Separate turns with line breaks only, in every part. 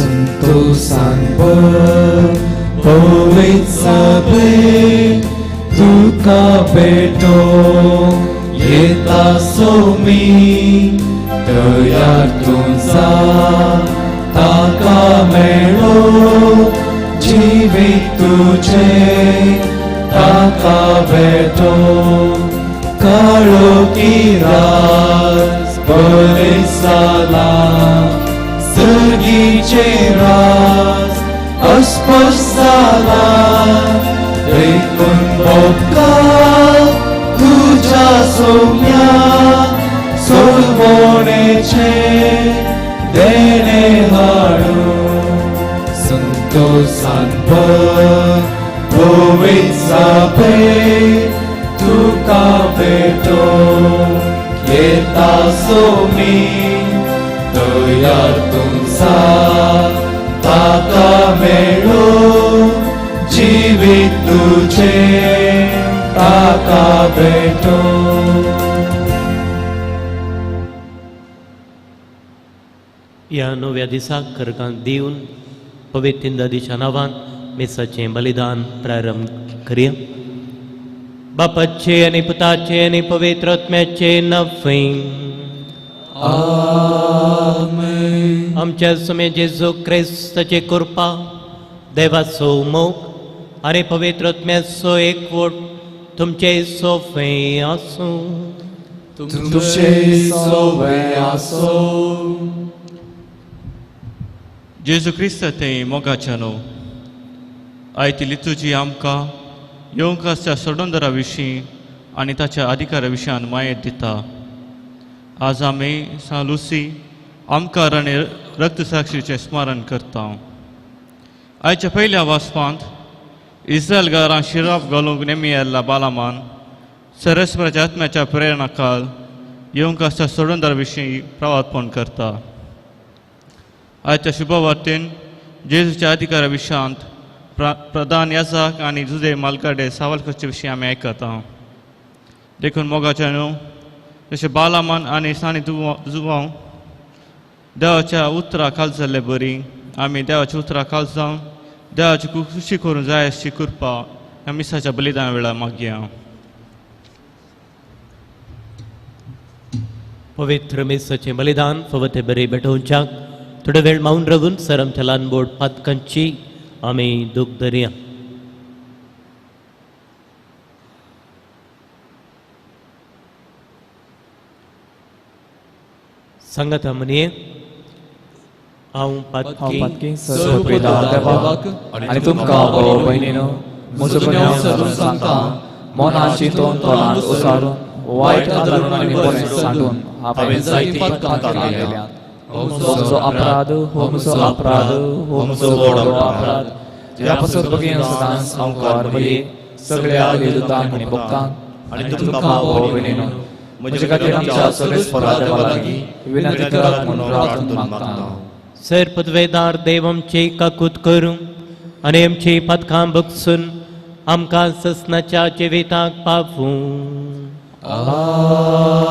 संतोषान भर पवित्र सभे तुका भेटो येता सोमी तयार तुझा ताका मेळो जिवीत तुझे ताका भेटो काळो की रात बरे जाला सर्गीचे राज अस्पश्ट जाला देखून बोका तुझ्या सोम्या सोलवणेचे देणे हाडून संतोषान भर पवित्र सभे तुका भेटो येता सोमी तयार तुमचा ताका मेळो जिवीत तुझे ताका भेटो.
ह्या नव्या दिसाक करकांत दिवन पवित्र दादीच्या नांवान मिसाचें बलिदान प्रारंभ करया. बापाचे आनी पुताचे आनी पवित्र आत्म्याचे नांवे.
आमेन.
आमच्या सुमे जेजू क्रिस्ताचे कृपा, देवाचो मोग आनी पवित्र आत्म्याचो एकवट तुमचे सोफे आसूं.
तुमचे सोवे आसो.
जेजू क्रिस्त ते मोगाच्या न्हू आयतिली तुजी आमकां येवंक आसच्या सोडंदरा विशीं आनी ताच्या अधिकारा विशयान मायत दिता. आज आमी सा लुसी आमकार आनी रक्तसाक्षीचें स्मरण करता. आयच्या पयल्या वाचपांत इस्रायल घरां शिराप घालूंक नेमी आयिल्ल्या बालामान सरस्वराच्या आत्म्याच्या प्रेरणा काल येवंक आसच्या सोडंदरा विशीं प्रवातपण करता. आयच्या शुभवार्तेन जेजूच्या अधिकारा विशयांत प्रधान याजाक आनी जुजे मालकाडे सावल करचे विशीं आमी आयकता. देखून मोगाच्या न्हू जशें बालामान आनी सानी जुवांव देवाच्या उतरां खाल जाल्ले बरी आमी देवाच्या उतरां खाल जावन देवाची खुशी करूंक जाय अशी कृपा ह्या मिसाच्या बलिदाना वेळार मागया.
पवित्र मिसाचें बलिदान फावो ते बरे भेटोवच्याक थोडो वेळ मावन रावून सर आमच्या ल्हान बोट पातकांची आमी दूख धरया. सांगाता म्हणये हांव
हांव
पातकी
पातकी सर्वपिता देवाक आनी तुमकां भाव भयणीनो म्हजो गुन्यांव समजून सांगता. मनान चिंतून तोंडान उसारून वायट आदरून आनी बरें सांडून हांवें जायतीं पातकां केल्यांत. हो म्हजो अपराध, हो म्हजो अपराध, हो म्हजो व्हडलो अपराध. ह्या पासत भगीन सदांच सामकार बरी सगळ्या देवदूतांक आनी भक्तांक आनी तुमकां भाव भयणीनो म्हजे खातीर आमच्या सगळे देवा लागीं विनंती करात म्हणून प्रार्थना मागता.
सर पदवेदार देव आमची काकूत करूं आनी आमची पातकां बगसून आमकां ससनाच्या जिविताक पावूं.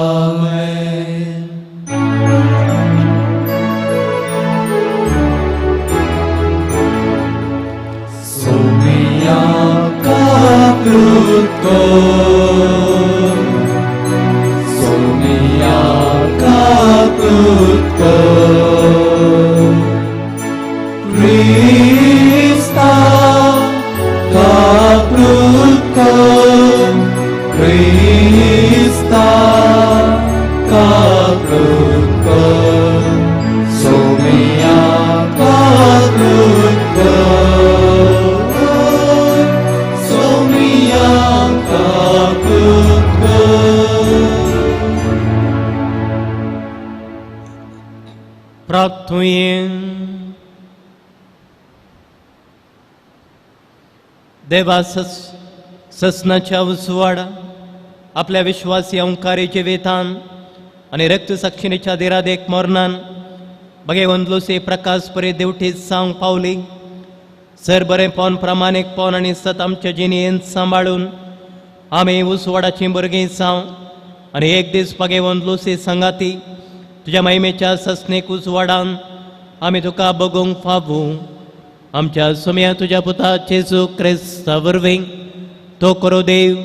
आमेन. सोमिया काकृत कर, सोमिया काकृत कर, क्रिस्ता काकृत कर, क्रिस्ता काकृत कर, सोमिया काकृत कर, सोमिया काकृत कर.
प्रार्थुये. देवा ससनाच्या उजवाडा आपल्या विश्वासी अंकारी जिवितान आनी रक्तसाक्षिणीच्या दिरादेक मरणान भगेवंत लुसी प्रकाश परी देवठी जावंक पावली. सर बरेंपण प्रामाणीकपण आनी सत आमच्या जिणेंत सांबाळून आमी उजवाडाचीं भुरगीं जावं आनी एक दीस भगेवंत लुसी सांगाती तुज्या महिमेच्या ससनेक उजवाडान आमी तुका बगूंक फावूं. आमच्या सोम्या तुज्या पुता जेजू क्रिस्ता वरवीं तो करो देव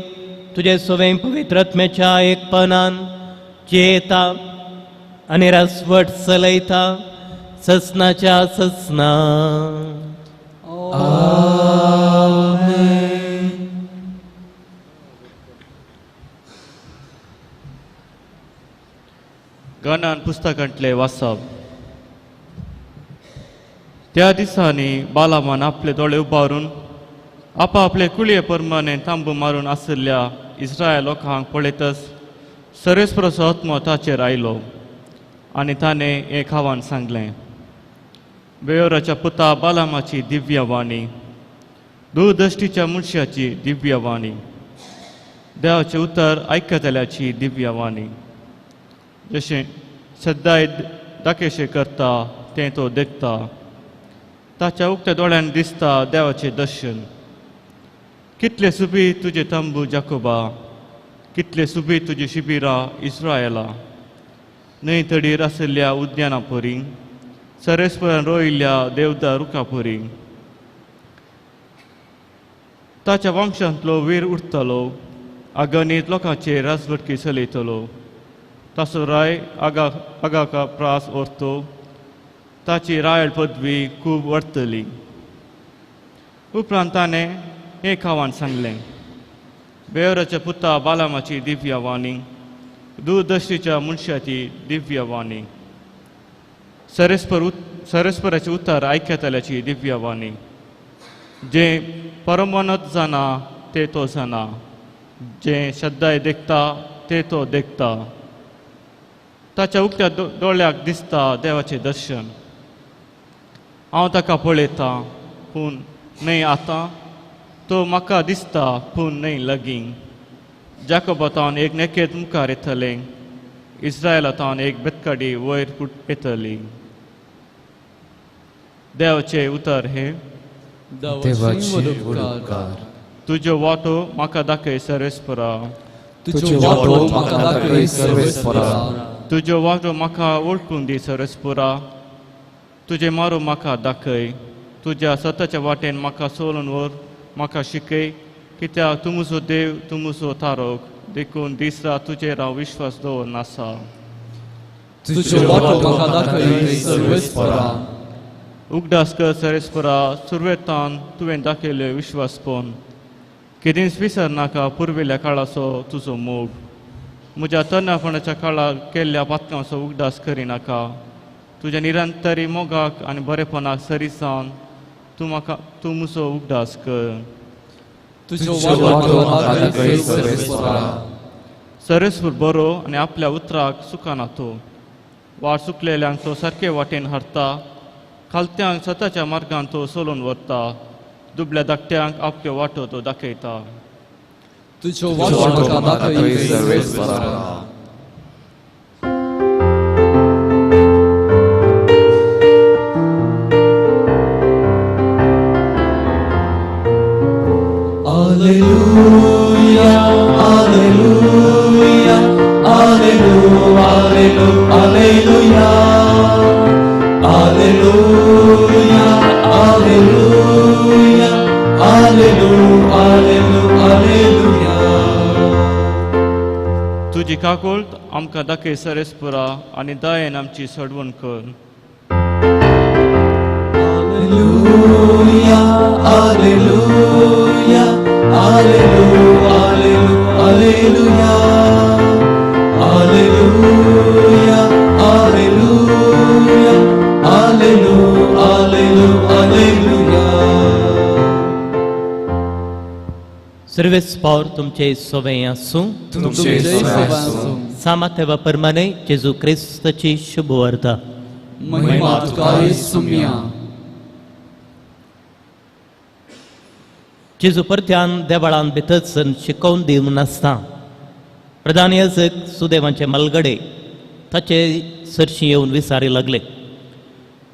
तुजे सोवें पवित्र आत्म्याच्या एकपणान जियेता आनी रासवट चलयता ससनाच्या ससना.
गणन पुस्तकांतले वाचप. त्या दिसांनी बालामान आपले दोळे उबारून आपापले कुळये प्रमाणे तांबू मारून आशिल्ल्या इस्रायल लोकांक पळयतच सरेस्पराचो आत्मो ताचेर आयलो आनी ताणें एक आव्हान सांगलें. बेयोराच्या पुता बालामाची दिव्यवाणी, दूरदृश्टीच्या मनशाची दिव्यवाणी, देवाचें उतर आयकतल्याची दिव्यवाणी. जशें सद्दाय दाखेशें करता तें तो देखता, ताच्या उक्त्या दोळ्यान दिसता देवाचें दर्शन. कितले सुबी तुजे तंबू जाकोबा, कितले सुबी तुजी शिबिरां इस्रायला. न्हंय तडीर आशिल्ल्या उद्याना परी, सरेस्परान रोयिल्ल्या देवदार रुखा परी. ताच्या वंशांतलो वीर उरतलो, अगणीत लोकांचेर राजवटकी चलयतलो. ताचो राय आगा आगाका प्रास व्हरतो, ताची रायल पदवी खूब वाडटली. उपरांत ताणें एक आव्हान सांगलें. बेयोराच्या पुता बालामाची दिव्यवाणी, दूरदृश्टीच्या मनशाची दिव्यवाणी, सरेस्पराचें उतर आयकतल्याची दिव्यवाणी. जें परमनत जाणा तें तो जाणा, जें श्रद्धाय देखता तें तो देखता. ताच्या उक्त्या दोळ्याक दिसता देवाचें दर्शन. हांव ताका पळयतां पूण न्हय आतां, तो म्हाका दिसता पूण न्हय लागीं. जाकोबा एक नेकेत मुखार येतलें, इस्रायला तावन एक बेतकाडी वयर येतली. देवाचें उतर हें. तुज्यो वाटो म्हाका दाखय सरेस्परा,
तुज्यो वाटो म्हाका दाखय सर्वेस्परा,
तुज्यो वाटो म्हाका वळखून दी सरेस्परा. तुजें मारो म्हाका दाखय, तुज्या सताच्या वाटेन म्हाका सोलून व्हर, म्हाका शिकय. कित्याक तूं म्हजो देव, तूं म्हजो तारक, देखून दीस रात तुजेर हांव विश्वास दवरून आसा.
तुज्यो वाटो म्हाका दाखय सर्वेस्परा.
उगडास कर सरेस्परा, सुरवेतान तुवें दाखयल्ले विश्वासपण. केदींच विसरनाका पुर्विल्ल्या काळाचो तुजो मोग. म्हज्या तरणापणाच्या काळार केल्ल्या पातकांचो उगडास करिनाका. तुज्या निरंतरी मोगाक आनी बरेपणाक सरी जावन तूं म्हाका तूं म्हजो उगडास कर.
तुज्यो वाटो म्हाका दाखय सर्वेस्परा.
सरेस्पर बरो आनी आपल्या उतराक चुकना तो. वाट चुकलेल्यांक तो सारके वाटेन हाडटा, खालत्यांक स्वताच्या मार्गान तो सोलून व्हरता, दुबल्या धाकट्यांक आपल्यो वाटो तो दाखयता.
तुज्यो वाटो म्हाका दाखय सर्वेस्परा. Alleluia, alleluia, alleluia, alleluia, alleluia, alleluia, alleluia, alleluia.
तुजी काकुळट आमकां दाखय सरेस्परा आनी दयेन आमची सोडवण कर.
Alleluia, alleluia, alleluia, alleluia, alleluia, alleluia, alleluia, alleluia.
सर्वेस्पॉर तुमचे सोवें आसूं.
तुमचे सोवें आसूं.
सामातेवा परमाने जेजू क्रिस्ताची शुभवार्ता.
महिमा तुका येसुम्या.
जेजू परत्यान देवळान भितर सरून शिकोवन दिवन आसता प्रधान याजक सुदेवांचे मलगडे ताचे सरशी येवन विचारी लागले,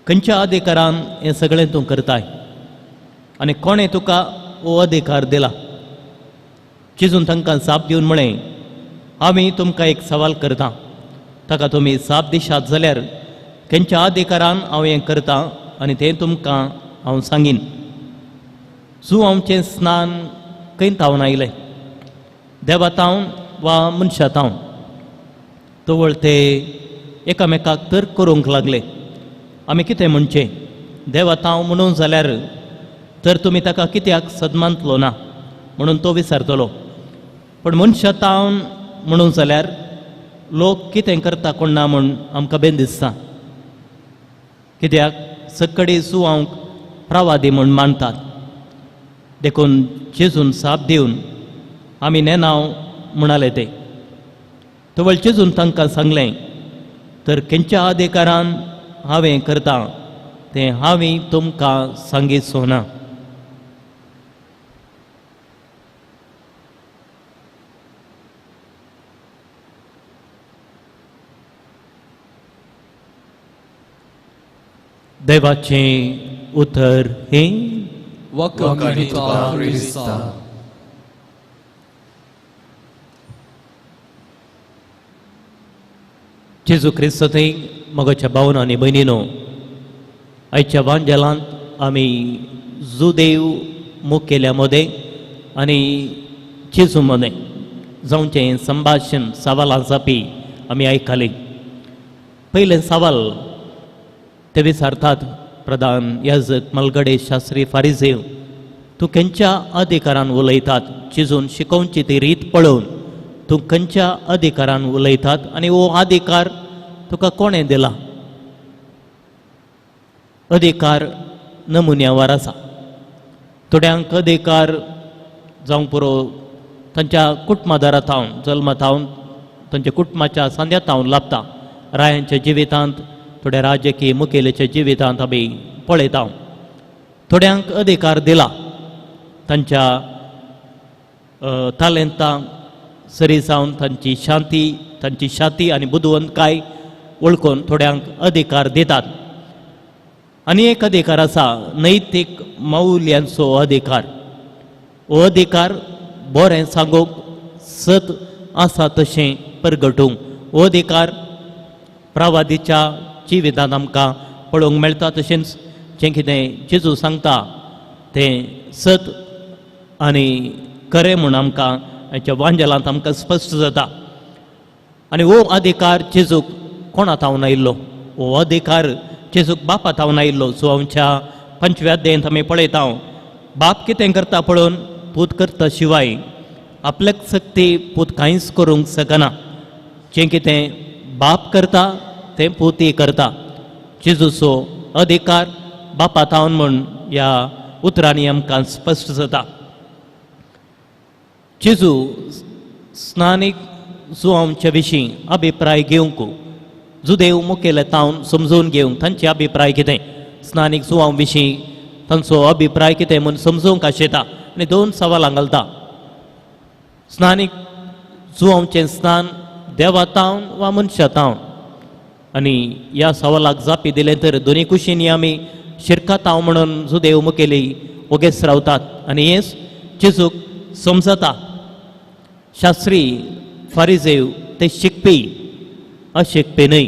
खंयच्या अधिकारान हें सगळें तूं करताय आनी कोणें तुका हो अधिकार दिला? जेजून तांकां जाप दिवन म्हळें, आमी तुमकां एक सवाल करता, ताका तुमी जाप दिशात जाल्यार खंयच्या अधिकारान हांव हें करता आनी तें तुमकां हांव सांगीन. जुवांचें स्नान खंय तावन आयलें, देवा तावन वा मनशा तावन? तवळ ते एकामेकाक तर्क करूंक लागले, आमी कितें म्हणचें? देवा ताव म्हणून जाल्यार तर तुमी ताका कित्याक सदमानतलो ना म्हणून तो विचारतलो, पूण मनशा तावन म्हणून जाल्यार लोक कितें करता कोण ना म्हूण आमकां बेन दिसता, कित्याक सकडी जुवांक प्रवादी म्हूण मानतात. देखून जेजून साप दिवन आमी नेनाव म्हणाले ते. तवळ जेजून तांकां सांगलें, तर खंयच्या अधिकारान हांवें करता तें हांवें तुमकां सांगिचो ना. देवाचें उतर हें.
वखणी तुका क्रिस्ता.
जेजू क्रिस्त थंय मगोच्या भावना आनी भयणीनो, आयच्या वांजेलांत आमी जुदेव मुखेल्या मदें आनी जेजू मदें जावचें संभाशण सवालां जापी आमी आयकली. पयलें सवाल ते विचारतात प्रधान याजक मलगडे शास्त्री फारिजेव, तूं खंयच्या अधिकारान उलयतात? जेजून शिकोवची ती रीत पळोवन तूं खंयच्या अधिकारान उलयतात आनी हो अधिकार तुका कोणें दिला? अधिकार नमुन्यावर आसा. थोड्यांक अधिकार जावंक पुरो तांच्या कुटुंबादारा थावन, जल्मा थावन, तांच्या कुटुंबाच्या सांद्या थावन लाभता. रायांच्या जिवितांत, थोड्या राजकीय मुखेल्याच्या जिवितांत आमी पळयता. थोड्यांक अधिकार दिला तांच्या तालेंतां सरी जावन तांची शांती, तांची शाती आनी बुदवंतकाय वळखून थोड्यांक अधिकार दितात. आनी एक अधिकार आसा नैतीक मौल्यांचो अधिकार. हो अधिकार बरें सांगूंक, सत आसा तशें परगटूंक, हो अधिकार प्रवादीच्या जिवितांत आमकां पळोवंक मेळटा. तशेंच जें कितें जेजू सांगता तें सत आनी खरें म्हूण आमकां हाच्या वांजेलांत आमकां स्पश्ट जाता. आनी हो अधिकार जेजूक कोणा थावन आयिल्लो? हो अधिकार जेजूक बापा थावन आयिल्लो. सो आमच्या पंचव्या अध्यायांत आमी पळयता, बाप कितें करता पळोवन पूत करता शिवाय आपल्याक शक्ती पूत कांयच करूंक शकना. जें कितें बाप करता तें पूतय करता. जेजूचो अधिकार बापा थावन म्हूण ह्या उतरांनी आमकां स्पश्ट जाता. जेजू स्नानीक जुवांच्या विशीं अभिप्राय घेवंक, जुदेव मुखेले तावन समजून घेवंक तांचे अभिप्राय कितें, स्नानीक जुवां विशीं तांचो अभिप्राय कितें म्हूण समजूंक आशेता आनी दोन सवालां घालता. स्नानीक जुवांचें स्नान देवा तावन वा मनशा तावन? आनी ह्या सवालाक जापी दिलें तर दोनी कुशींनी आमी शिरकातांव म्हणून जुदेव मुखेली ओगेच रावतात आनी हें जेजूक समजता. शास्त्री फारिजेव ते शिकपी, अशिकपी न्हय.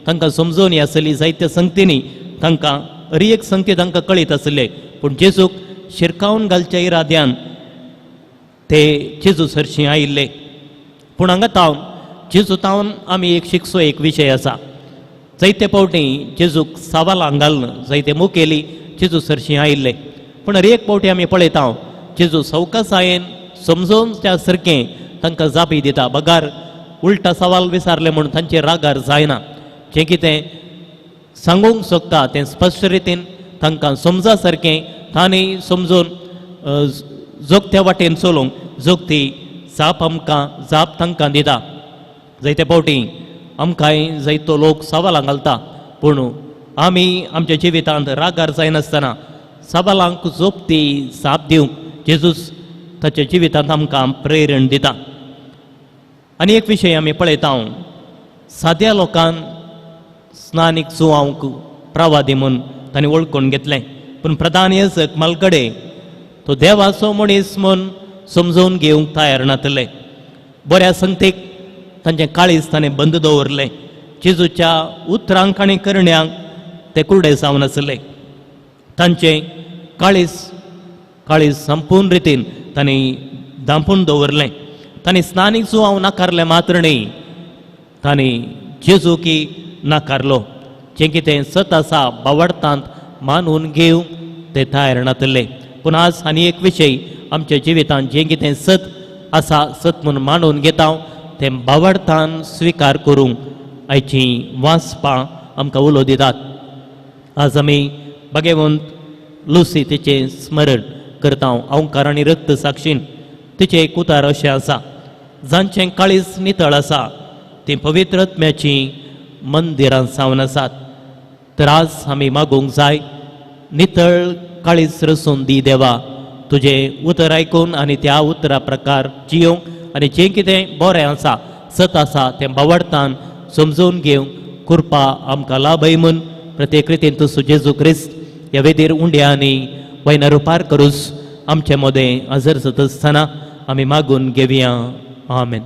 तांकां समजोवणी आसली जायत्या संगतींनी, तांकां हर एक संगती तांकां कळीत आसले, पूण जेजूक शिरकावन घालच्या इराद्यान ते जेजू सरशीं आयिल्ले. पूण हांगा तावन जेजू तावन आमी एक शिकचो एक विशय आसा. जायते फावटी जेजूक सवालां घालून जायते मुखेली जेजू सरशीं आयिल्ले, पूण हर एक फावटी आमी पळयता जेजू सवकासायेन समजोवन त्या सारकें तांकां जापी दिता. बगार उल्टा सवाल विचारलें म्हूण तांचे रागार जायना. जें कितें सांगूंक सोदता तें स्पश्ट रितीन तांकां समजा सारकें तांणी समजून जोगत्या वाटेन चलोवंक जोगती जाप आमकां जाप तांकां दिता. जायते फावटी आमकांय जायतो लोक सवालां घालता, पूण आमी आमच्या जिवितांत रागार जायनासतना सवालांक जोपती जाप दिवंक जेजूस ताच्या जिवितांत आमकां प्रेरण दिता. आनी एक विशय आमी पळयता, साद्या लोकान स्नानीक जुवांक प्रवादी म्हूण तांणी वळखून घेतलें, पूण प्रधान याजक मालगडे तो देवाचो मनीस म्हूण समजून घेवंक तयार नातले. बऱ्या संगतीक तांचें काळीज ताणें बंद दवरलें. जेजूच्या उतरांक आनी करण्यांक ते कुरडे जावन आसले. तांचें काळीज काळीज संपूर्ण रितीन तांणी धांपून दवरलें. तांणी स्नानीक जुवांव नाकारलें मात्र न्ही, तांणी जेजूकी नाकारलो. जें कितें सत आसा बावडतांत मानून घेवंक ते तयार नातले. पूण आज आनी एक विशय आमच्या जिवितांत जें कितें सत आसा सत म्हूण मानून घेता तें बावडतान स्विकार करूंक आयचीं वाचपां आमकां उलो दितात. आज आमी भाग्यवंत लुसी तिचें स्मरण करता. ओंकार आनी रक्त साक्षीन तिचें एक उतार अशें आसा, जांचें काळीज नितळ आसा तीं पवित्र आत्म्याचीं मंदिरां जावन आसात. तर आज आमी मागूंक जाय, नितळ काळीज रसून दी देवा, तुजें उतर आयकून आनी त्या उतरा प्रकार जियोंक आनी जें कितें बरें आसा सत आसा तें बावडतान समजून घेवंक कृपा आमकां लाभय म्हूण प्रत्येक रितीन तूं जेजू क्रिस्त ह्या वेदीर उंड्या आनी वयना रुपार करूस आमचे मदें हजर जाता आसतना आमी मागून घेवया. आमेन.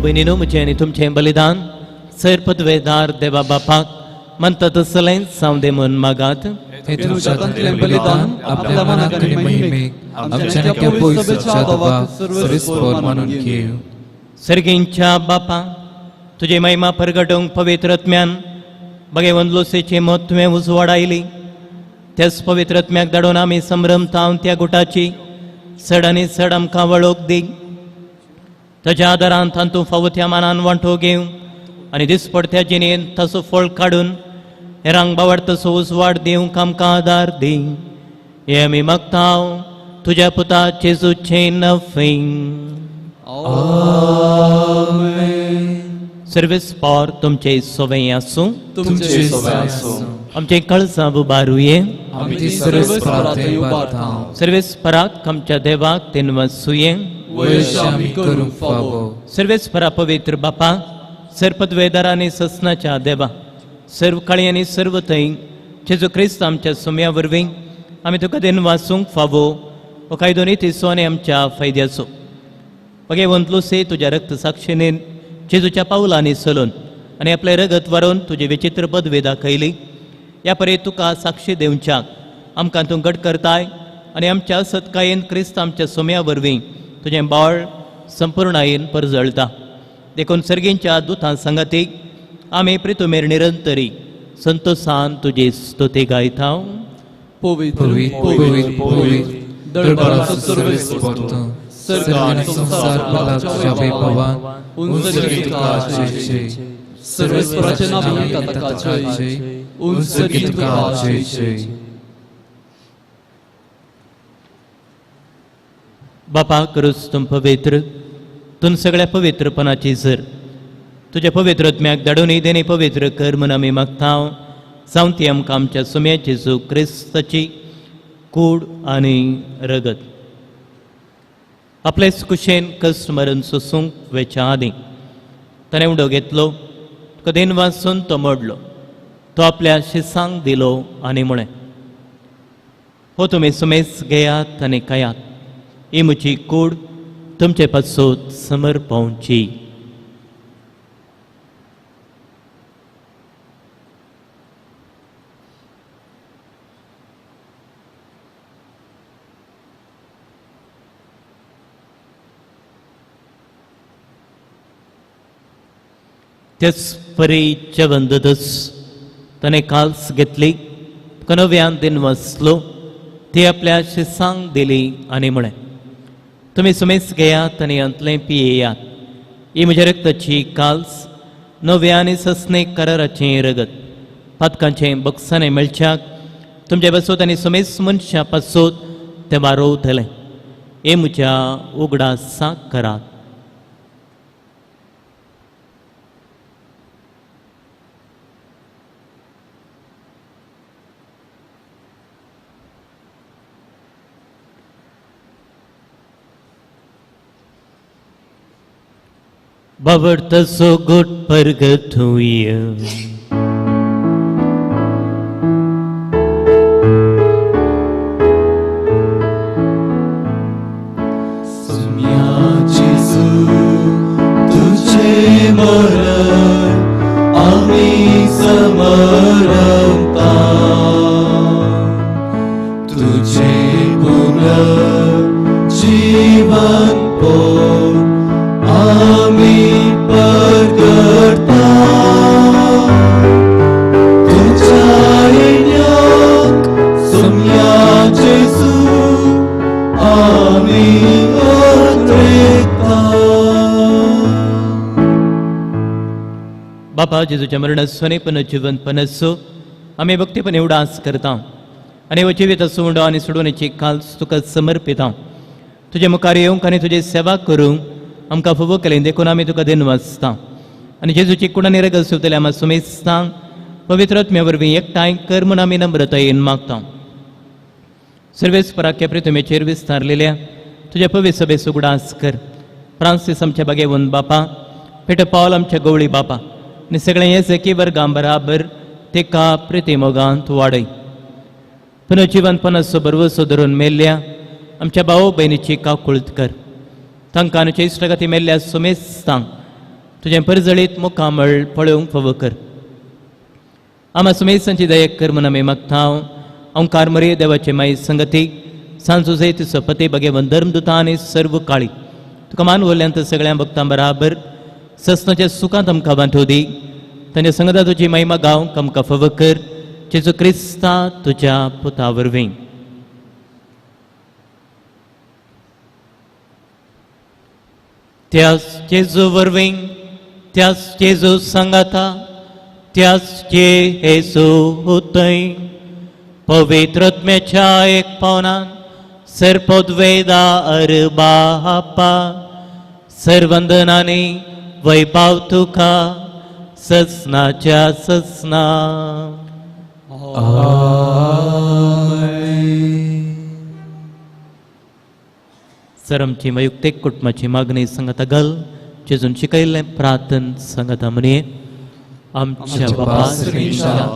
भयणीनो, म्हजें आनी तुमचें बलिदान सैर पदवेदार देवा बापाक म्हणटा तसलें जावं दे म्हूण मागात.
बलिदान आपल्या मनाक आनी महिमेक आमच्या पयसच्या देवाक सर्वेस्पर मानून घेव.
सर्गींच्या बापा, तुजे महिमा परगटोवंक पवित्र आत्म्यान भगवंत लोसेचें मत तुवें उजवाडायली. त्याच पवित्र आत्म्याक धाडून आमी संभ्रमता त्या गुटाची चड आनी चड आमकां वळख दी. ताच्या आदारान तातूंत फावो त्या मानान वांटो घेवं आनी दिसपडत्या जिणेंत ताचो फळ काडून हेरांक बावडतसो उजवाड दिवंक आमकां आदार दी. हें आमी मागता तुज्या पुता जेजूचें नफीं. सर्वेस पावर तुमचे सोवें आसूं. आमचें कळसां उबारुये. सर्वेस पराक आमच्या देवाक तेनवसुये. सर्वेस्परा पवित्र बापा, सर्पद्वेदार आनी ससनाच्या देवा, सर्व काळी आनी सर्व थंय जेजू क्रिस्त आमच्या सुम्या वरवीं आमी तुका then वासूंक फावो हो कायदो नितीचो आनी आमच्या फायद्याचो. भगवंत लुसी तुज्या रक्त साक्षीने जेजूच्या पावलांनी चलून आनी आपलें रगत वारोवन तुजी विचित्र पदवी दाखयली. ह्या परे तुका साक्षी दिवच्याक आमकां तूं घट करताय आनी आमच्या सत्कायेन क्रिस्त आमच्या सुम्या वरवीं तुजें बाळ संपूर्णायेन परजळटा. देखून सर्गींच्या दुतां सांगातीक आमी प्रितुमेर निरंतरी संतोसान तुजी स्तुती गायता.
पवित्र पवित्र पवित्र दरबाराचो सर्वेस्पर तूं, सर्ग आनी संवसार भरला तुज्या वैभवान. उंचकी तुका जय जय. सर्वेस्पराच्या नांवान ताका जय जय. उंचकी तुका जय जय.
बापा, करूच तूं पवित्र, तूं सगळ्या पवित्रपणाची जर तुज्या पवित्र आत्म्याक धाडून देणे पवित्र कर म्हूण आमी मागता. जावं ती आमकां आमच्या सुम्या जेजू क्रिस्ताची कूड आनी रगत. आपलेच कुशेन कश्ट मरण सोसूंक वेच्या आदीं ताणें उडो घेतलो, तुका then वाचून तो मोडलो, तो आपल्या शिसांक दिलो आनी म्हळें, हो तुमी सुमेस घेयात आनी खायात. ही म्हजी कूड तुमचे पासून समर्पवची. त्याच परी जेवण ददस ताणें काल्स घेतली, कनव्यान दिन वसलो, ती आपल्या शिसांक दिली आनी म्हळें, तुमी सुमेस घेयात आनी अंतलें पियेयात. ही म्हज्या रक्ताची काल्स, नव्या आनी ससने कराराचें रगत, पातकांचें बक्षाणें मेळच्याक तुमच्या पासत आनी सुमेस मनशां पासत तें वारोवतलें. हें म्हज्या उगडासाक करात. बाबडतसो गोट परगतूय
सुम्या जेजू तुझे मरण आमी समरता, तुझे पुनर्जीवन पोर आमी परगटता. तुझ्या येण्याक सुम्या जेजू आमी अत्रेता.
बापा जेजूच्या मरणासो पुनर्जीवन पनसो आमी भक्तीपणे उडास करता आनी हो जिवीत सोंडो आनी सोडवणेची काल्स तुका समर्पिता. तुजे मुखार येवंक आनी तुजी सेवा करूंक आमकां फावो केलें देखून आमी तुका दिनवासता. आनी जेजूची कुडांनी रगत सोंपतले आमकां सुमेस्तांक पवित्र आत्म्या वरवीं एकठांय कर म्हूण आमी नम्रतायेन मागता. सर्वेस पराख्या प्रितमेचेर विस्तारलेल्या तुज्या पवित्र सभेचो उगडास कर. फ्रांसीस आमच्या बागेवन बापा, पेटर पावल आमच्या गवळी बापा आनी सगळें हे जकी वर्गां बराबर तेका प्रिती मोगांत वाडय. पुनर्जीवनपणाचो भरवसो धरून मेल्ल्या आमच्या भाव भयणीची काकुळत कर. तांकां आनी इश्टागती मेल्ल्या सुमेस्तांक तुजें परजळीत मुखामळ पळोवंक फावो कर. आमा सुमेस्तांची दया कर म्हूण आमी मागता. ओंकार मरे देवाचे माई संगती सांजो तिचो पती भगेवन धर्मदुता आनी सर्व काळी तुका मान व्हडल्यांत सगळ्या भक्तां बराबर ससनाच्या सुखांत आमकां वांटो दी. तांच्या संगता तुजी महिमा गावंक आमकां फावो कर. जेजू क्रिस्ता तुज्या पुता वरवीं. त्याच जेजू वरवीं, त्याच जेजू सांगाता, त्याच जेजू हुतय पवित्र आत्म्याच्या एक पावनान सर्पद्वेदा अरबापा सर्वंदनानी वैभाव तुका ससनाच्या ससना. सर आमची वैयक्तीक कुटुंबाची मागणी सांगता घाल जेजून शिकयल्लें प्रार्थन सांगता म्हणये. आमच्या बापा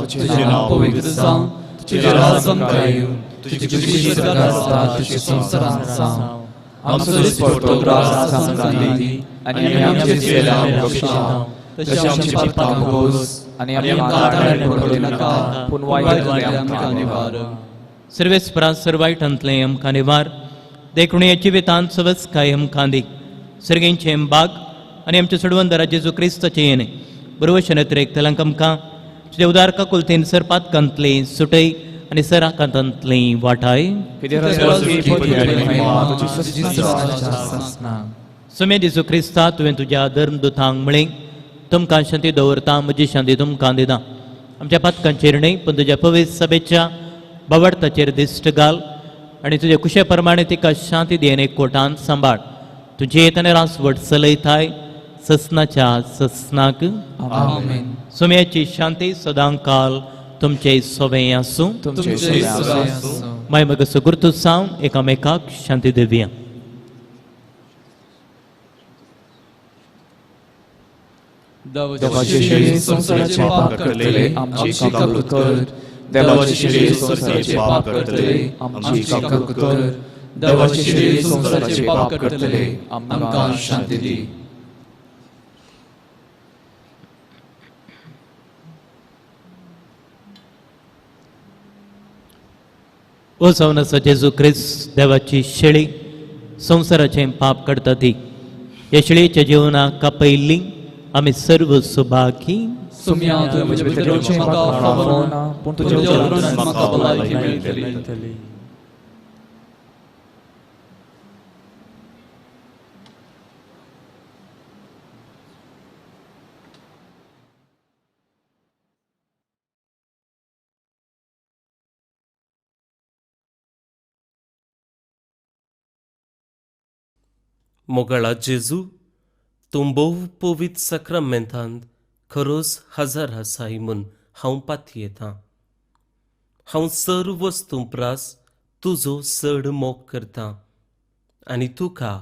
तुझें नांव पवित्र जावं, तुजें राज आमकां येवं, तुजी खुशी स्वर्गांत आसा तशी संवसारांत जावं. आमचो दिसपट्टो ग्रास आमकां दी आनी आमी आमचे चुकल्या आमकां बक्षिता तशें आमची पापां भोगोस आनी आमकां ताळ्यान पडूं नाका पूण वायटांतलें आमकां निवार.
सर्वेस्परा सर्व वायटांतलें आमकां निवार, देखून ह्या जिवितांत सवस्काय आमकां दी. सर्गेंचें बाग आनी आमच्या सोडवंदरा जेजू क्रिस्ताचें येणें बरोवशें नत्रेक तलांक आमकां तुज्या उदार काकुलतेन सर पातकांतलें सुटय आनी सर आकांतांतलें वाटाय. सुमे जेजू क्रिस्ता तुवें तुज्या धर्मदुतांक म्हळें, तुमकां शांती दवरता, म्हजी शांती तुमकां दिता. आमच्या पातकांचेर न्हय पूण तुज्या पवित्र सभेच्या बावडताचेर दिश्ट घाल आनी तुज्या कुशे प्रमाणे तिका शांती दी आनी कोटान सांबाळ. तुजे येतना रासवट चलयताय ससनाच्या ससनाक. सुम्याची शांती सदांकाल तुमचे सोवें आसूं. माय मग सुगुर्तू सावन एकामेकाक शांती दिवया.
देवाचे संवसाराचे पाप करतले आमची काकुळट कर.
देवाची शिडी संवसाराचे पाप करतले आमची काकूट कर. देवाची शिडी संवसाराचे पाप करतले आमकां शांती दी.
ओ जावन आसा जेजू क्रिस्त देवाची शेळी संवसाराचें पाप करता ती ह्या शेळयेच्या जिवनाक कापयल्ली आमी सर्व सुभागी.
सुम्या तुवें म्हजे भितर येवचें म्हाका फावना, पूण तुज्या उतरान म्हाका भलायकी मेळटली.
मोगाळा जेजू, तूं भोव पवित्र साक्रामेंतांत खरोच हजर आसाय म्हूण हांव पातयेतां. हांव सर्व वस्तूं प्रास तुजो चड मोग करतां आनी तुका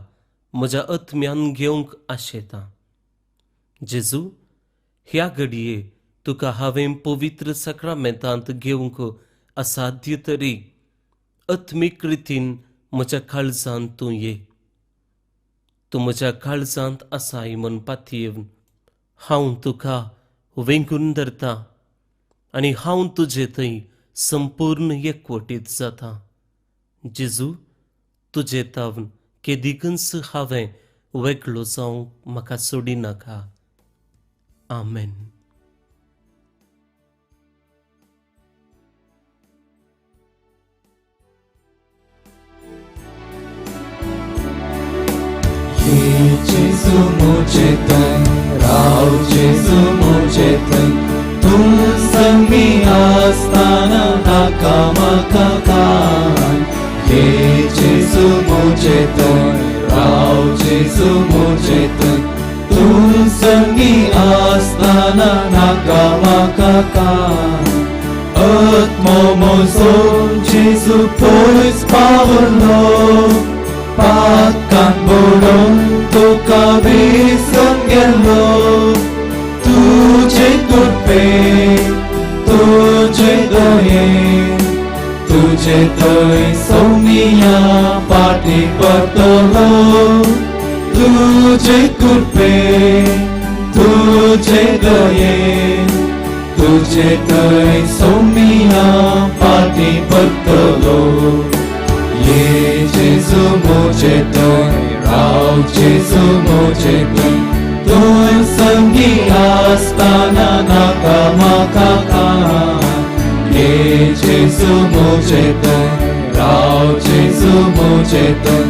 म्हज्या आत्म्यान घेवंक आशेतां. जेजू, ह्या घडये तुका हांवें पवित्र साक्रामेंतांत घेवंक असाध्य तरी आत्मीक रितीन म्हज्या काळजांत तूं ये. तूं म्हज्या काळजांत आसाय म्हूण पातयेवन हांव तुका वेंगून धरता आनी हांव तुजे थंय संपूर्ण एकवटीत जाता. जेजू, तुजे तावन केदिकूच हांवें वेगळो जावंक म्हाका सोडिनाका. आमेन.
जेजू म्हजे थंय राव, जेजू म्हजे थंय, तूं संगी आसतना नाका म्हाका कांय. हे जेजू म्हजे थंय राव, जेजू म्हजे थंय, तूं संगी आसतना नाका म्हाका कांय. आत्मो म्हजो जेजू पयस पावलो, पातकान बुडोवन तुका विसरून गेलो. तुजे कृपे तुजे दयेन तुजे थंय सौम्या फाटीं परतलो. तुजे कृपे तुजे दयेन तुजे थंय सौम्या फाटीं परतलो. ये जेजू म्हजे थंय राव, जेजू म्हजे थंय, तूं संगी आसतना नाका म्हाका कांय. ये जेजू म्हजे थंय राव, जेजू म्हजे थंय,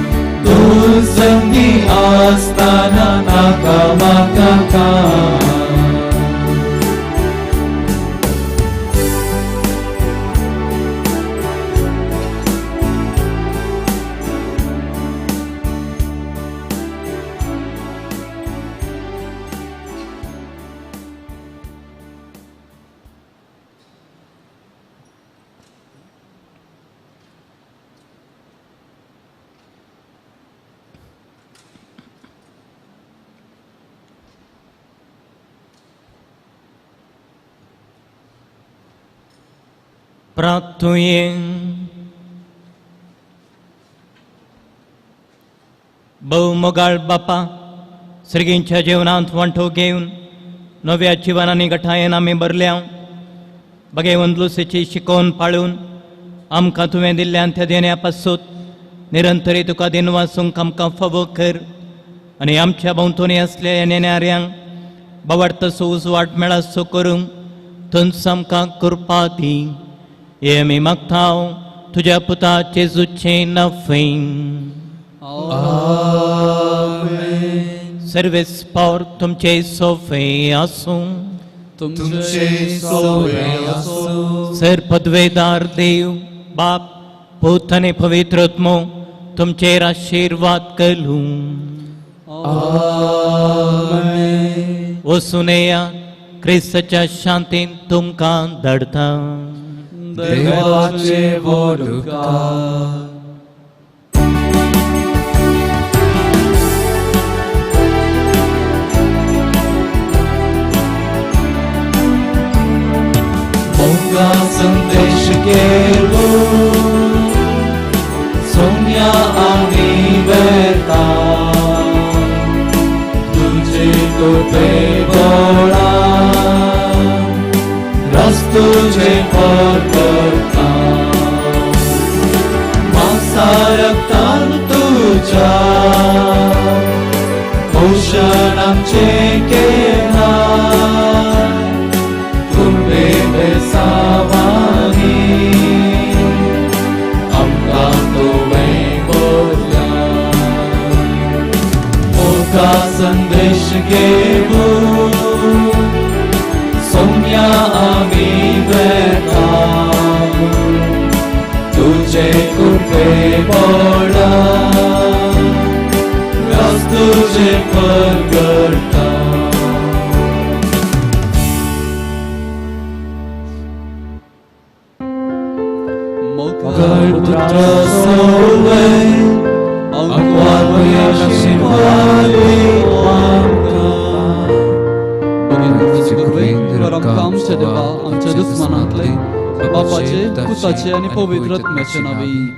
तूं संगी आसतना नाका म्हाका कांय.
प्रार्थुये. भोव मोगाळ बापा, सर्गींच्या जेवणांत वांटो घेवन नव्या जिवनांनी गठायेन आमी भरल्या. बगेवन लुसेची शिकोवन पाळून आमकां तुवें दिल्ल्यान त्या देण्या पासून निरंतरी तुका दिनवासूंक आमकां फावो कर आनी आमच्या भोंवतणी आसल्या ह्या नेणाऱ्यांक बावडतसो उजवाड मेळासो करूंक थंयच आमकां कृपा दी. हे आमी मागता तुज्या पुता जेजूचें नांव. सर्वेस पावर तुमचे सोफे आसूं.
तुमचे सोवे आसूं.
सर पदवेदार देव बाप पूत आनी पवित्र आत्मो तुमचेर आशिर्वाद करूं.
आमेन.
वचून येया, क्रिस्ताच्या शांतीन तुमकां धाडटा.
देवाचे व्हड उपकार. मोगा संदेश घेवू सोम्या आमी वेता तुझे कृपे बोळा रस तुझे परकरता मासा रक्तान तुझ्या पोषण आमचे केला कृपे बेसावानी आमकां तुवें बोरला मोगा संदेश घेवू सोम्या आमी वेता तुझे कृपे बोळा रस तुझे परगडता.
मोगाळ पुत्र सोवे
आमच्या देवा आमच्या दुस्मनांतले बापाचे पुताचे आनी पवित्र आत्म्याचे नांवी.